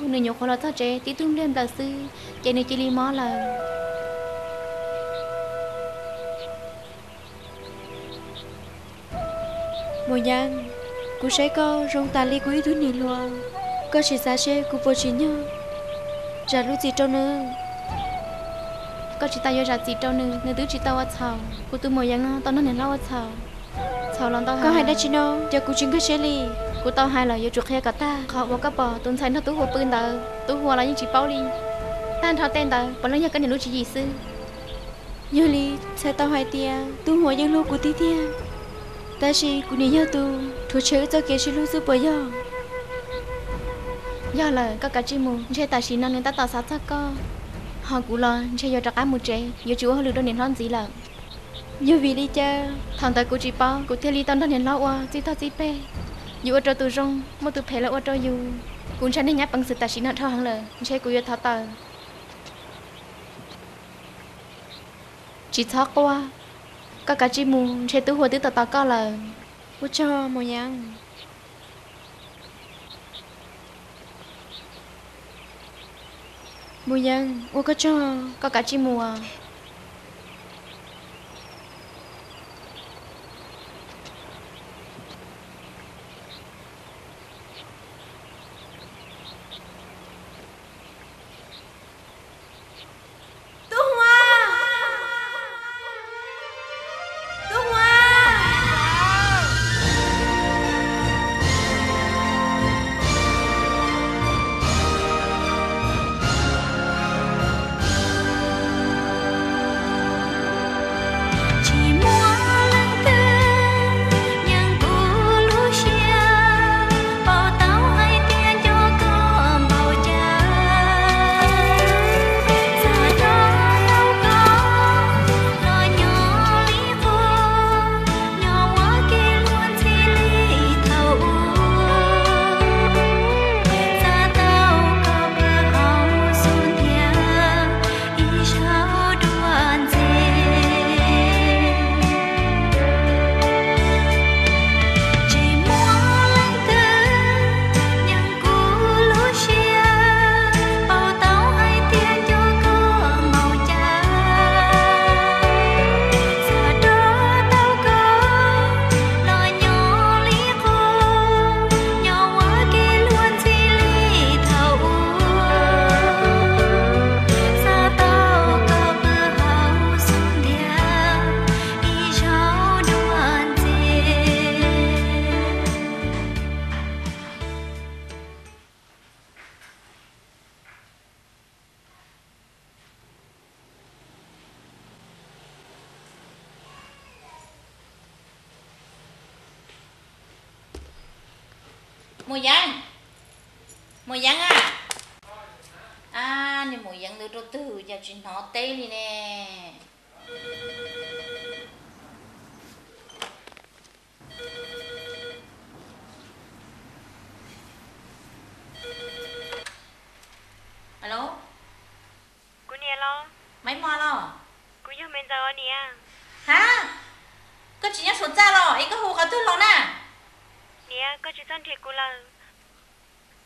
Nws nyuam qhuav los txog tsev tib tug npliag nplaws xwb ces nws cia li mob lawm. Maum Yeeb, kuv saib koj zoo tas li kuv ib tug niam hluas, koj sim xav seb kuv puas tsim nyog zam lub txim rau nws. Koj tsis tas yuav zam txim rau nws, nws twb tsis tau ua txhaum. Kuv tus Maum Yeeb no tau nrog niam hlob ua txhaum, txhaum los ntau. Koj hais dab tsi no? Cas kuv tsis nkag siab li. Kuv tau hais lawm yuav tsum qhia kom tag qhov uas koj pom tus ntxhais nrog Tub Huas pw ntawd, Tub Huas los yeej tsis paub li. Tag nrho tej ntawd puav leej yog koj niam lub tswv yim xwb. Yog li txhais tau hais tias Tub Huas yeej hlub kuv tiag tiag, tab sis kuv niam yog tus rhuav tshem wb txoj kev sib hlub xwb puas yog? Yog lawm, koj kav tsij mus, ntshe tam sim no nws tab tom xav txog koj. Ho kuv los ntshe yuav rov qab mus tsev, yuav tsis ua hauj lwm rau niam hlob ntxiv lawm. Yog vim li cas? Thaum ntawd kuv tsis paub, kuv thiaj li tau nrog niam hlob ua txij tog txij peg. Yus ua rau tus zoo, muaj tus phem los ua rau yus. Kuv ntshai nej nyab peev xwm tam sim no dhau heev lawm, ntshe kuv yuav thov tawm. Tsis txhob quaj, koj kav tsij mus, ntshe Tub Huas twb tos tos koj lawm. Ua tsaug Maum Yeeb. Maum Yeeb, ua koj tsaug. Koj kav tsij mus. Tub Huas! Tub Huas! Tsis muaj leej twg nyeem kuv lub siab, pom tau hais tias nco koj npaum cas. Txawm rau tau koj los nyob li qub, nyob ua ke luag ntxhi li thaum ub. Txawm tau koj pw hauv xub ntiag ib zaug dua ntxiv. Tsis muaj leej twg nyeem kuv lub siab, pom tau hais tias nco koj npaum cas. Txawm rau tau koj los nyob li qub, nyob ua ke luag ntxhi li thaum ub. Txawm tau koj pw hauv xub ntiag ib zaug dua ntxiv. Maum Yeeb, Maum Yeeb a. Ab, niag Maum Yeeb ntawd rau twg cas tsis hnov teb li ne? Alo, kuv niam los? Maiv Mos los? Kuv yog Me Ntxawm os niam. Ha, koj tsis nyob Suav txaj los es koj hu qhov twg los na? Niam, koj tsis txhob nrhiav kuv lawm,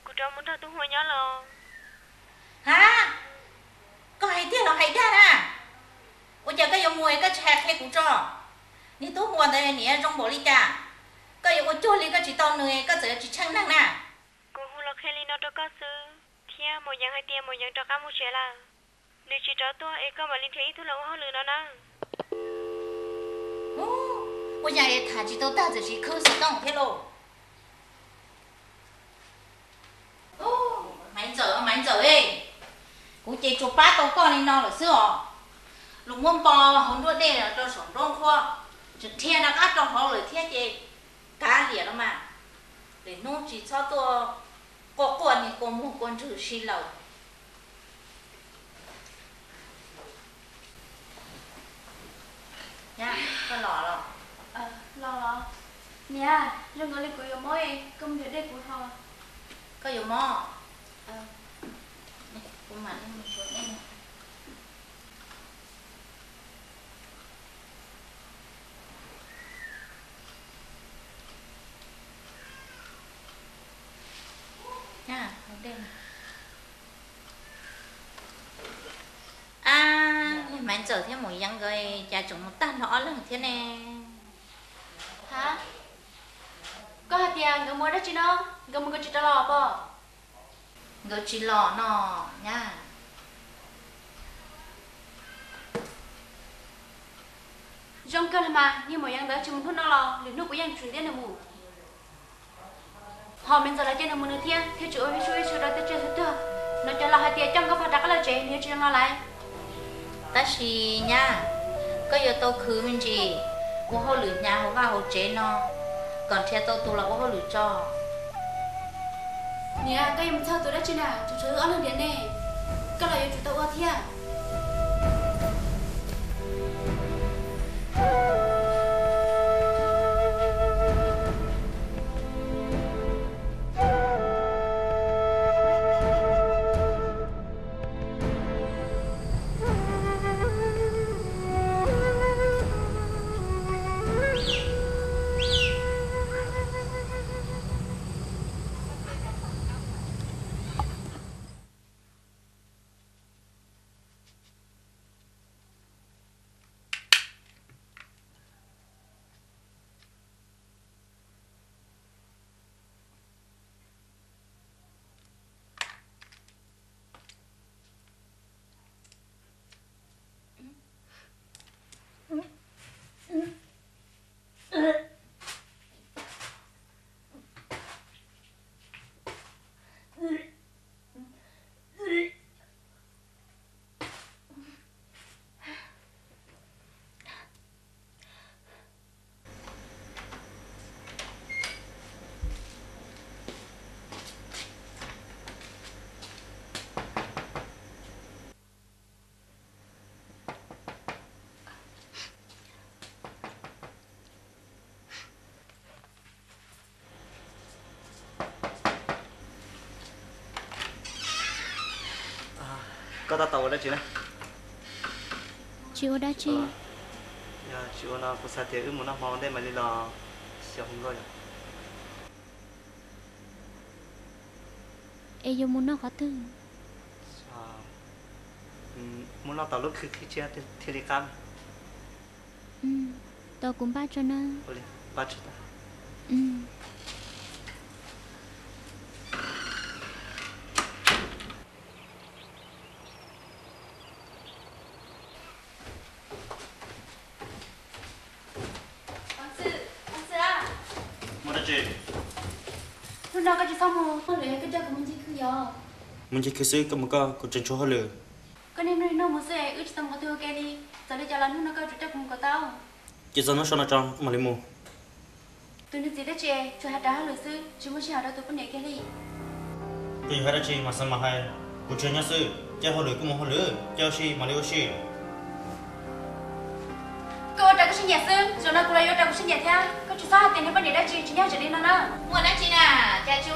kuv rov mus nrog Tub Huas nyob los. Ha, koj hais tiag los hais dag na? Ua cas koj yuav mus es koj tsis hais qhia kuv tso? Niag Tub Huas ntawd niam zoo npaum li cas? Koj yuav ua cuag li koj tsis tau nws, koj txawm yuav tsis tsheej neeg na. Kuv hu los qhia li no rau koj xwb, thiab Maum Yeeb hais tias Maum Yeeb rov qab mus tsev lawm, nws tsis rov tuaj es koj mam li nrhiav ib tug los ua hauj lwm no nawb. Ua cas es tham tsis tau tag txawm tsis khwb xov tooj thiab lauj? Maiv Ntxawm, Maiv Ntxawm, kuv ces tsuas pab tau koj li no lawm xwb os. Luag muab npo hauv nruab dej los rau saum nruab nqhuab, tseem dhia rov qab rau hauv lawm thiab ces kav liam los mas. Lwm hnub tsis txhob tuaj quaj quaj niag kua muag kua ntswg si lawm. Nyab, koj los los? Los los. Niam, zoo nkaus li kuv yuav mob, koj mus nrhiav dej kuv haus. Koj yuav mob? Kuv mam li mus nrhiav dej. Nyab, haus dej. Ntxawm thiab Maum Yeev nkawd cas tseem mus tag nrho ob leeg thiab ne? Ha, koj hais tias nkawd mus ua dab tsi no? Nkawd mus nkawd tsis rov los pom? Nkawd tsis los no nyab. Zoo kawg los mas, niag Maum Yeev ntawd tsis mus hnub no los lwm hnub kuv yeej tsum ntiab nws mus. Ho me ntxawm los ces nws mus nws thiab, thiab tsis ua ib suab ib su rau tej tsiaj tuag tuag. No cov laus hais tias coj nkauj pha rov qab los tsev, nws yuav tsis zoo no lawm. Tab sis nyab, koj yuav tau khwv me ntsis ua hauj lwm hnyav hauv vaj hauv tsev no kom nrhiav tau tus los ua hauj lwm tso. Niam, koj yuav mus txhawj tus dab tsi na, tsuas tshuav wb ob leeg tiam ne, koj los yuav tsum tau ua thiab. Koj tab tom ua dab tsi na? Tsis ua dab tsi. Yog tsis ua no kuv xav tias wb mus noj hmo ua ntej mam li los xyuas hu nkauj yom. Es yuav mus noj qhov twg? Mus noj tom lub khw qhib tsiab thiaj li qab. Tos kuv npaj tso na. Hnub no koj tsis txhob mus hauj lwm, koj coj kuv mus ncig khw yom? Mus ncig khw xwb, koj mus koj, kuv tseem tshuav hauj lwm. Koj niaj hnub mus xwb, wb tsis tau mus qhov twg ua ke li. Txawm li cas los hnub no koj yuav tsum coj kuv mus kom tau. Ces txog hnub so no tso mam li mus. Tus niag txiv dab tsi tsuas hais rau hauj lwm xwb, tsis muaj sij hawm rau tus poj niam kiag li. Koj yuav hais dab tsi mas xav mas hais, kuv tsuas nyob xwb, coj hauj lwm kuj mus hauj lwm, coj ua si mam li ua si. Koj ua rau kuv siab nyiam xwb, zaum no kuv los yuav ua rau kuv siab nyiam thiab. Koj tsis txhob hais tias niag poj niam dab tsi tsis nyob tsev li no na. Muaj dab tsi na, cas tsis